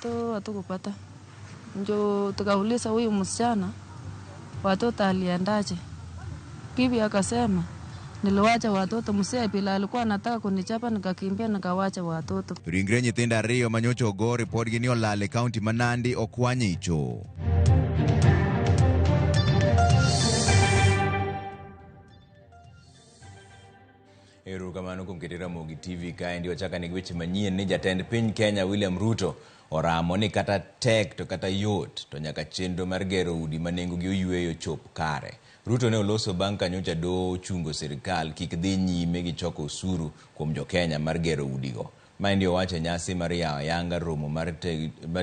To hatukupata, njo tukauliza huyu msichana watoto aliendaje? Bibi akasema niliwacha watoto, mzee bila alikuwa anataka kunichapa, nikakimbia nikawacha watoto. Ringre nyithindo ariyo manyocha ogo ripodgi ni olal e kaunti ma Nandi okwany ei choo. Erokamano kuom kete Ramogi TV kaendi wachaka nigi weche manyien ni jatend piny Kenya William Ruto oramo ni kata tek to kata yot to nyaka chenro mar gero udi ma nengogi oyweyo chop kare. Ruto ne oloso bang' ka nyocha doho ochungo sirkal kik dhi nyime gi choko osuru kuom jo Kenya mar gero udigo. Maendi owacho e nyasi mar yawo ayanga romo mar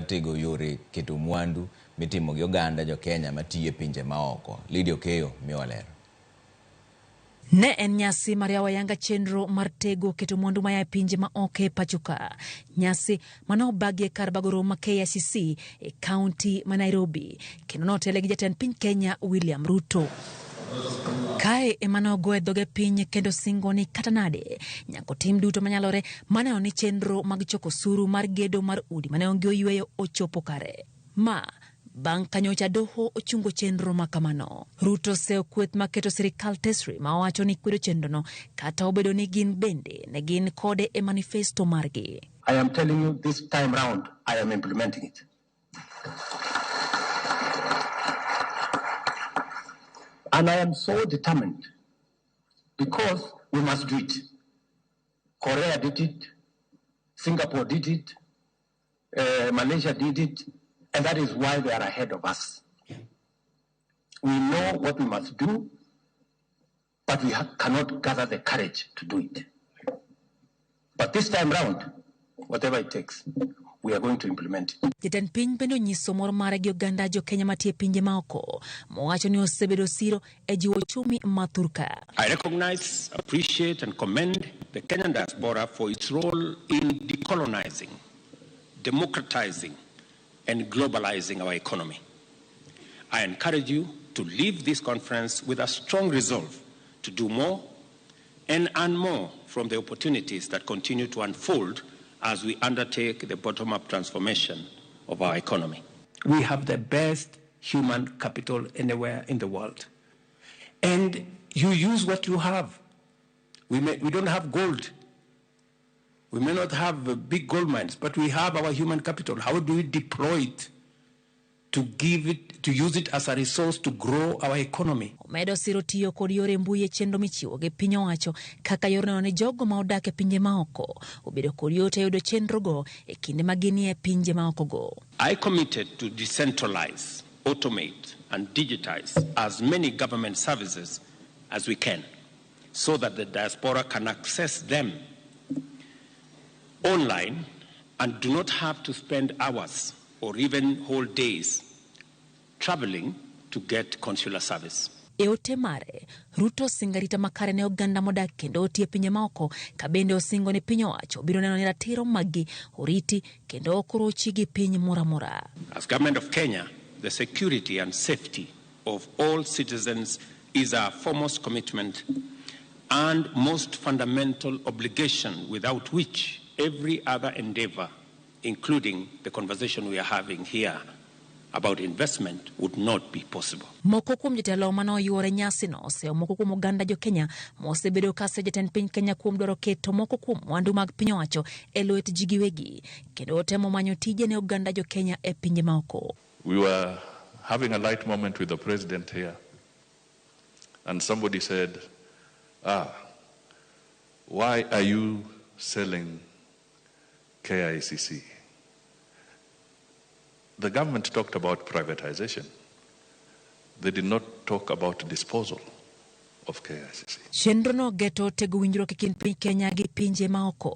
tego yore keto mwandu mitimo gi oganda jo Kenya matiyo e pinje maoko. Lydia Okeyo miyowa ler. Ne en nyasi mar yawo ayanga chenro mar tego keto mwandu maya e pinje ma oko e pachoka. Nyasi mane obagi e kar bago romo ma KICC e kaunti ma Nairobi kendo notele gi jatend piny Kenya William Ruto. Kae ema nogoye dhoge piny kendo singo ni kata nade nyaka otim duto manyalore maneno ni chenro mag choko osuru mar gedo mar udi mane onge oyweyo ochopo kare. Ma bang' ka nyocha doho ochungo chenro ma kamano. Ruto oseyo kweth maketo sirikal tesre ma owacho ni kwedo chenrono kata obedo ni gin bende ne gin kode e manifesto margi. I am telling you this time round, I am implementing it. And I am so determined because we must do it. Korea did it, Singapore did it, Malaysia did it, and that is why they are ahead of us. We know what we must do, but we cannot gather the courage to do it. But this time round, whatever it takes, we are going to implement it. Jatend piny bende onyiso mor mare gi oganda jo Kenya matie pinje maoko mowacho ni osebedo siro e jiwo uchumi ma thurka. I recognize, appreciate and commend the Kenyan diaspora for its role in decolonizing, democratizing and globalizing our economy. I encourage you to leave this conference with a strong resolve to do more and earn more from the opportunities that continue to unfold as we undertake the bottom-up transformation of our economy. We have the best human capital anywhere in the world. And you use what you have. We don't have gold. We may not have big gold mines, but we have our human capital. How do we deploy it to give it, to use it as a resource to grow our economy? Omedo siro tiyo kod yore mbui e chenro michiwo gi piny owacho kaka yor neno ni jogo ma odak e pinje maoko obedo kod yot e yudo chenrogo e kinde ma ginie pinje maokogo. I committed to decentralize, automate and digitize as many government services as we can so that the diaspora can access them online and do not have to spend hours or even whole days traveling to get consular service. E ote mare, Ruto osingo arita makare ne oganda modak kendo otiyo e pinje maoko ka bende osingo ni piny owacho biro neno ni ratiro maggi oriti kendo ok orochi gi piny moro amora. As government of Kenya, the security and safety of all citizens is our foremost commitment and most fundamental obligation, without which every other endeavor, including the conversation we are having here about investment, would not be possible. Moko kuom jotelo mane oyuore nyasino oseyo moko kuom oganda jo Kenya mosebedo ka seyo jatend piny Kenya kuom dwaro keto moko kuom mwandu mag piny owacho e lwet ji giwegi kendo temo manyo tije ne oganda jo Kenya e pinje maoko. We were having a light moment with the president here, and somebody said, why are you selling KICC? The government talked about privatization. They did not talk about disposal of KICC. Chenro no geto tego winjruok e kind piny Kenya gi pinje maoko.